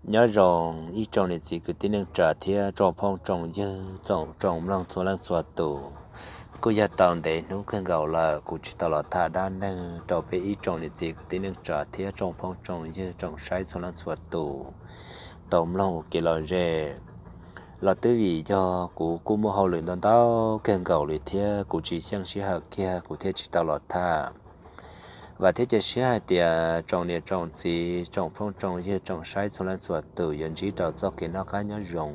Nyob zoo ib tsoom niam txiv kwv tij neej tsa thiab tsoom phooj tsoom ywg tsoom mloog txhua leej txhua tus. Kuj yog tau ntev hnub kawg nkaus lawm kuv tsis tau los tham dab neeg rau peb ib tsoom niam txiv kwv tij neej tsa thiab tsoom phooj tsoom ywg tsoom saib txhua leej txhua tus tau mloog ua kev lom zem. Los twb vim yog kuv kuj muaj hauj lwm ntau ntau kawg nkaus li thiab kuv tsis xyeej sij hawm kiag kuv thiaj tsis tau los tham. Vam thiab cia siab hais tias tsoom niam tsoom txiv tsoom phooj tsoom ywg tsoom saib txhua leej txhua tus yuav ntsib rau txoj kev noj qab nyob zoo.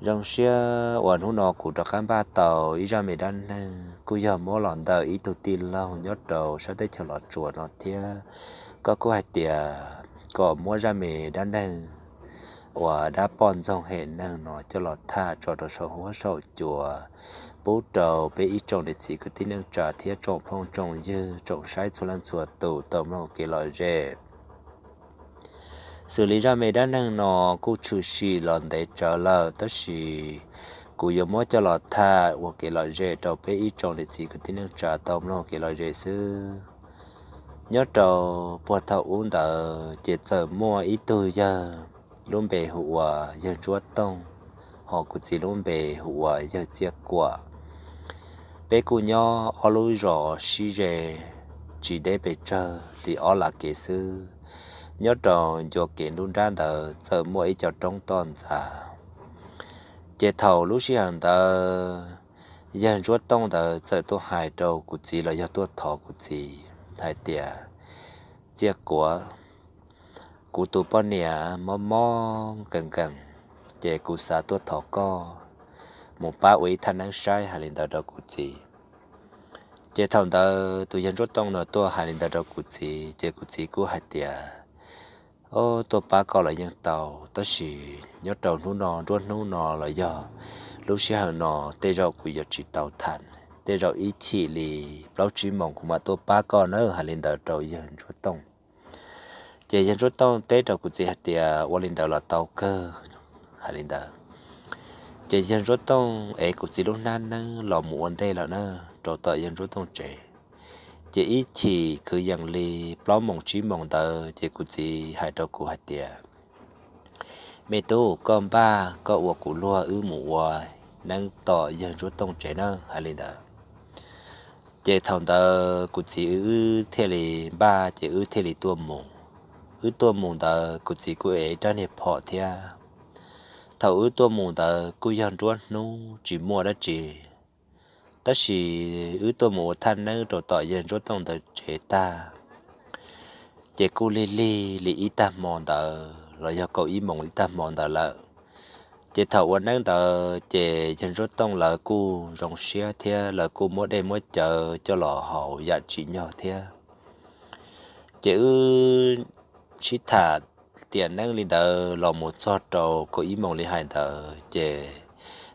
Zoo siab uas hnub no kuv rov qab npaj tau ib zaj me dab neeg kuj yog muab los ntawm ib tug tij laug nyob rau sab teb chaws Los Tsuas no thiab. Koj kuj hais tias kom muab zaj me dab neeg uas dab poj ntxoog hem neeg no coj los tham tso rau saum huab saum cua pub rau peb ib tsoom niam txiv kwv tij neej tsa thiab tsoom phooj tsoom ywg tsoom saib txhua leej txhua tus tau mloog kev lom zem. Xws li zaj me dab neeg no kuj tshwm sim los ntev tsawv lawm tab sis kuv yuav muab coj los tham ua kev lom zem rau peb ib tsoom niam txiv kwv tij neej tsa tau mloog kev lom zem xwb. Nyob rau puag thaum ub ntawd ces txawm muaj ib tug yawg lub npe hu ua yawg Ntsuab Tooj, ho kuv txiv lub npe hu ua yawg Txiaj Kuam. Peb kuj nyob ob lub zos sib ze tsis deb pes tsawg li ob lav kev xwb, nyob rau ncua kev nruab nrab ntawd txawm muaj ib co roob toj ntxas. Ces thaum lub sij hawm ntawd yawg Ntsuab Tooj ntawd txawm tuaj hais rau kuv txiv los yog tuaj thov kuv txiv hais tias, Txiaj Kuam, kuv tus poj niam mob mob nkees nkees, ces kuv xav tuaj thov koj mus pab ua ib thaj neeb saib, hais li ntawd rau kuv txiv. Ces thaum ntawd tus yawg Ntsuab Tooj no tuaj hais li ntawd rau kuv txiv ces kuv txiv kuj hais tias, Ob, tuaj pab koj los yeej tau, tab sis nyob rau hnub no nruab hnub no los yog lub sij hawm no tej zaum kuv yuav tsis tau tham, tej zaum ib chim li plaub tsib moos kuv mam tuaj pab koj nawb, hais li ntawd rau yawg Ntsuab Tooj. Ces yawg Ntsuab Tooj teb rau kuv txiv hais tias, Ua li ntawd los tau kawg, hais li ntawd. Ces yawg Ntsuab Tooj ev kuv txiv lub hnab neeb los mus ua ntej lawm na, rau tom yawg Ntsuab Tooj tsev. Ces ib chim kwv yees li plaub moos tsib moos ntawd ces kuv txiv hais rau kuv hais tias, Me tub, koj npaj koj ua kuv luag wb mus ua neeb tom yawg Ntsuab Tooj tsev nawb, hais li ntawd. Ces thaum ntawd kuv txiv wb thiaj li npaj ces wb thiaj li tuaj mus. Wb tuaj mus ntawd kuv txiv kuj ev rab niag phom thiab. Thaum wb tuaj mus ntawd kuj yog nruab hnub tsis muaj dab tsi, tab sis wb tuaj mus ua thaj neeb rau tom yawg Ntsuab Tooj ntawd tsev tag, ces kuj lig lig li ib tag hmo ntawd los yog kaum ib moos ib tag hmo ntawd lawm. Ces thaum ua neeb ntawd ces yawg Ntsuab Tooj lawv kuj zoo siab thiab lawv kuj muab dej muab cawv coj los haus yam tsim nyog thiab. Ces wb sib tham tiam neeb li ntawd los mus txog rau kaum ib moos li hais ntawd ces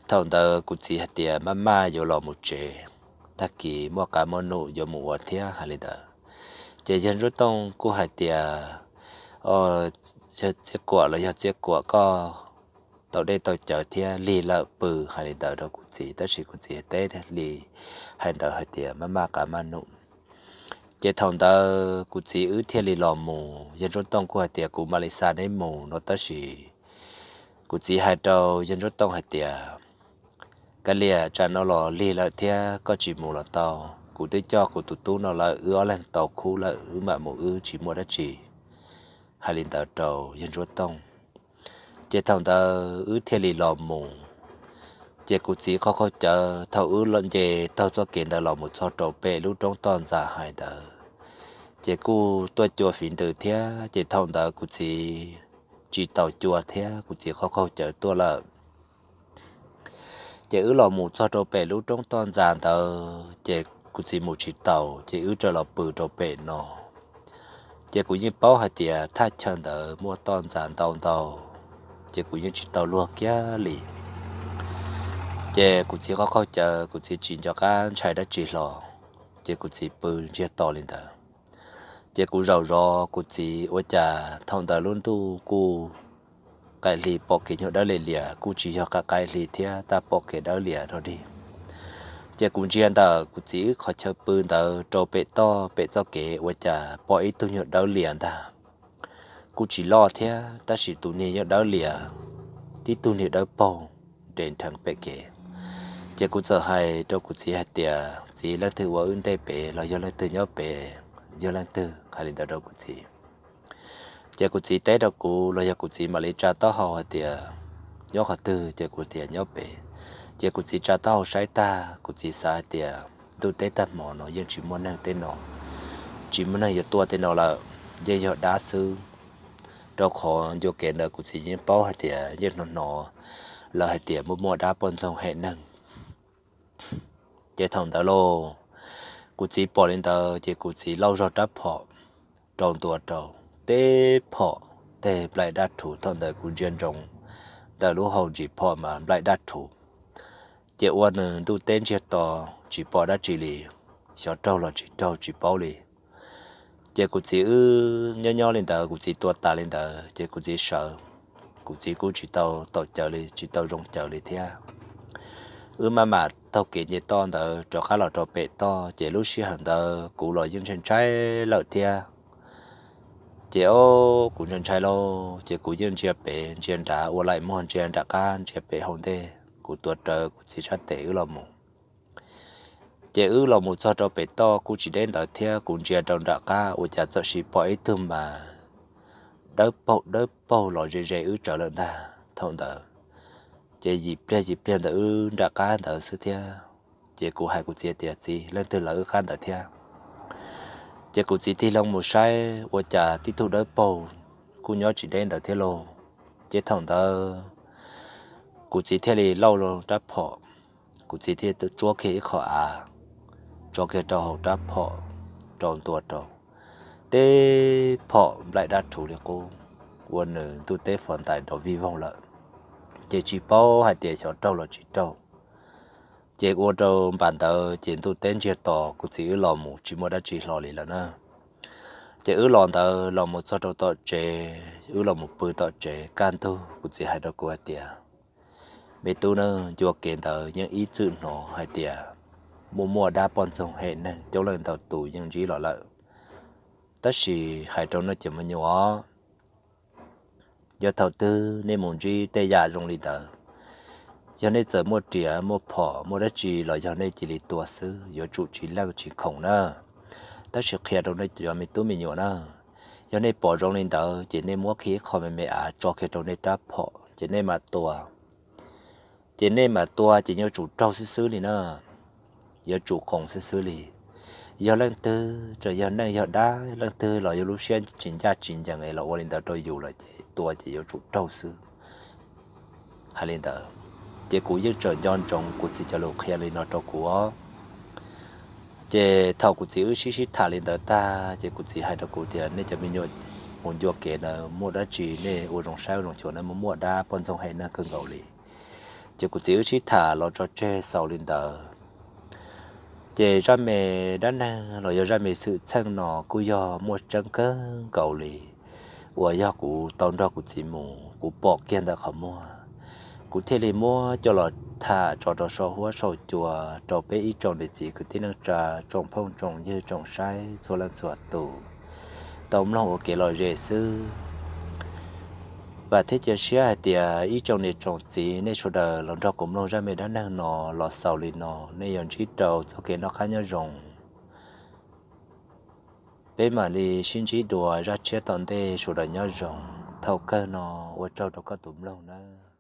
thaum ntawd kuv txiv hais tias, Maj maj yuav los mus tsev, tag kis muaj qav muaj num yuav mus ua thiab, hais li ntawd. Ces yawg Ntsuab Tooj kuj hais tias, Txiaj Kuam los yog Txiaj Kuam, koj tau dej tau cawv thiab, lig lawm pw, hais li ntawd rau kuv txiv, tab sis kuv txiv teb li hais ntawd hais tias, Maj maj qav maj num. Ces thaum ntawd kuv txiv wb thiaj li los mus, yawg Ntsuab Tooj kuj hais tias, Kuv mam li xa neb mus no, tab sis kuv txiv hais rau yawg Ntsuab Tooj hais tias, Kav liam, tsam no los lig lawm thiab, koj tsis mus los tau, kuv twb coj kuv tus tub no lawm, wb ob leeg tau khub lawm, wb mam mus wb tsis muaj dab tsi, hais li ntawd rau yawg Ntsuab Tooj. Ces thaum ntawd wb thiaj li los mus. Ces kuv txiv qaug qaug cawv, thaum wb los nce taug txoj kev ntawd los mus txog rau pem lub roob toj ntxas hais ntawd, ces kuj tuaj cua fiv ntws thiab, ces thaum ntawd kuv txiv tsis tau cua thiab, kuv txiv qaug qaug cawv tuaj lawm. Ces wb los mus txog rau pem lub roob toj ntxas ntawd ces kuv txiv mus tsis taus, ces wb raws los pw rau pem no. Ces kuv yeej paub hais tias thaj chaw ntawd muaj toj ntxas ntau ntau, ces kuv yeej tsis tau luag kiag li. Ces kuv txiv qaug qaug cawv, kuv txiv tsis nco qab ntshai dab tsi hlo, ces kuv txiv pw ntsiag to li ntawd. Ces kuv zaum zov kuv txiv ua cas thaum ntawd lub ntuj kuj qaim hli, pom kev nyuag dawb lias lias, kuj tsis yog qaim hli thiab, tab pom kev dawb lias rau dig. Ces kuv ntsia ntawm kuv txiv wb qhov chaw pw ntawd rau pem toj pem txoj kev ua cas pom ib tug nyuag dawb lias ntag. kuj tsis loj thiab, tab sis tus niag yeej dawb lias, tib tug niag dawb paug nres nrheev pem kev. Ces kuv txawm hais rau kuv txiv hais tias, Txiv, leej twg ua wb ntej pem los yog leej twg nyob pem, yog leej twg? Hais li ntawd rau kuv txiv. Ces kuv txiv teb rau kuv los yog kuv txiv mam li tsa taub hau hais tias, Nyob qhov twg? Ces kuv tias, Nyob pem. Ces kuv txiv tsa taub hau saib tag, kuv txiv xav hais tias, Ntuj teb tag hmo no yeej tsis muaj neeg tej no, tsis muaj neeg yuav tuaj tej no lawm, yeej yog dab xwb. Rau qhov ncua kev ntawd kuv txiv yeej paub hais tias yeej hnov hnov lawv hais tias muaj muaj dab poj ntxoog hem neeg. Ces thaum ntawd los kuv txiv pom li ntawd ces kuv txiv lauj zog rab phom rau ntua rau, teb phom tej nplaim dab rhuv. Thaum ntawd kuv ntsia ntsoov ntawm lub hau ntsis phom mas nplaim dab rhuv. Ces ua nws ntuj teb ntsiag to, tsis pom dab tsi li, xyov raug los tsis raug tsis paub li. Ces kuv txiv wb nyob nyob li ntawd, kuv txiv tua tas li ntawd ces kuv txiv sawv, kuv txiv kuj tsis tau taum cawv li, tsis tau zoo cawv li thiab. Wb maj mam taug kev nce toj ntawd rov qab los rau pem toj, ces lub sij hawm ntawd kuv los yeej ntshai ntshai lawm thiab. Ces o, kuv ntshai ntshai lauj, ces kuv yeej ntsia pem ntsia nrad, ua laim muag ntsia nram qab ntsia pem hauv ntej, kuv tuav rawv kuv txiv sab tes wb los mus. Ces wb los mus txog rau pem toj kuj tsis deb ntawd thiab, kuv ntsia rau nram qab ua cas txawm sis pom ib tug mas dawb paug dawb paug los ze ze wb tsawv lawm ntag thaum ntawd. Ces yim pliag yim pliag ntawm wb nram qab ntawd xwb thiab. Ces kuv hais kuv txiv tias, Txiv, leej twg lawv wb qab ntawd thiab? Ces kuv txiv tig loo mus saib ua cas tib tug dawb paug kuj nyob tsis deb ntawd thiab lauj. Ces thaum ntawd kuv txiv thiaj li lauj rab phom, kuv txiv thiaj tsuab kiag ib qho av tso kiag rau hauv rab phom rau ntua rau, teb phom nplaim dab rhuv li qub, ua nws ntuj teb fov ntais nrov vij voog lawm. Ces tsis paub hais tias xyov raug los tsis raug. Ces ua rau npam ntawd ces ntuj teb ntsiag to, kuv txiv wb los mus tsis muaj dab tsi hlo li lawm na. Ces wb los ntawd los mus txog rau tom tsev, wb los mus pw tom tsev kaj ntug, kuv txiv hais rau kuv hais tias, Me tub na, ncua kev ntawd yeej ib txwm hnov hais tias muaj muaj dab poj ntxoog hem neeg coob leej ntau tus yeej ntsib los lawm. Tab sis hais rau nej cov me nyuam os, yog thaum twg nej mus ntsib tej yam zoo li ntawd, yog nej txawm muaj riam muaj phom muaj dab tsi los yog nej cia li tua xwb, yuav tsum tsis leej tsis khoom na. Tab sis qhia rau nej cov me tub me nyuam na, yog nej pom zoo li ntawd ces nej muab kiag ib qho me me av tso kiag rau nej rab phom ces nej mam tua. Ces nej mam tua ces yuav tsum raug xwb xwb li na, yuav tsum khoom xwb xwb li. Yog leej twg, txawm yog neeg yog dab, leej twg los yuav lub siab tsis ncaj tsis ncees es los ua li ntawd rau yus lawm ces tua ces yuav tsum raug xwb. Hais li ntawd, ces kuv yeej tseem nco ntsoov kuv txiv cov lus qhia li no rau kuv. Ces thaum kuv txiv wb sib sib tham li ntawd tag ces kuv txiv hais rau kuv tias, Nej cov me nyuam mus ncua kev ntawd muaj dab tsi nej ua zoo saib ua zoo xyuas na, muaj muaj dab poj ntxoog hem neeg kawg nkaus li. Ces kuv txiv wb sib tham los tso tseg xaus li ntawd. Ces zaj me dab neeg los yog zaj me xwm txheej no kuj yog muaj tseeb kawg nkaus li, uas yog kuv tau nrog kuv txiv mus, kuv pom kiag ntawm qhov muag, kuv thiaj li muab coj los tham tso rau saum huab saum cua rau peb ib tsoom niam txiv kwv tij neej tsa, tsoom phooj tsoom ywg tsoom saib txhua leej txhua tus tau mloog ua kev lom zem xwb. Vam thiab cia siab hais tias ib tsoom niam tsoom txiv nej sawv daws los nrog kuv mloog zaj me dab neeg no los xaus li no, nej yuav ntsib rau txoj kev noj qab nyob zoo. Peb mam li sib ntsib dua zaj tshiab tom ntej, sawv daws nyob zoo. Thaum kawg no ua tsaug rau koj tus mloog nawb.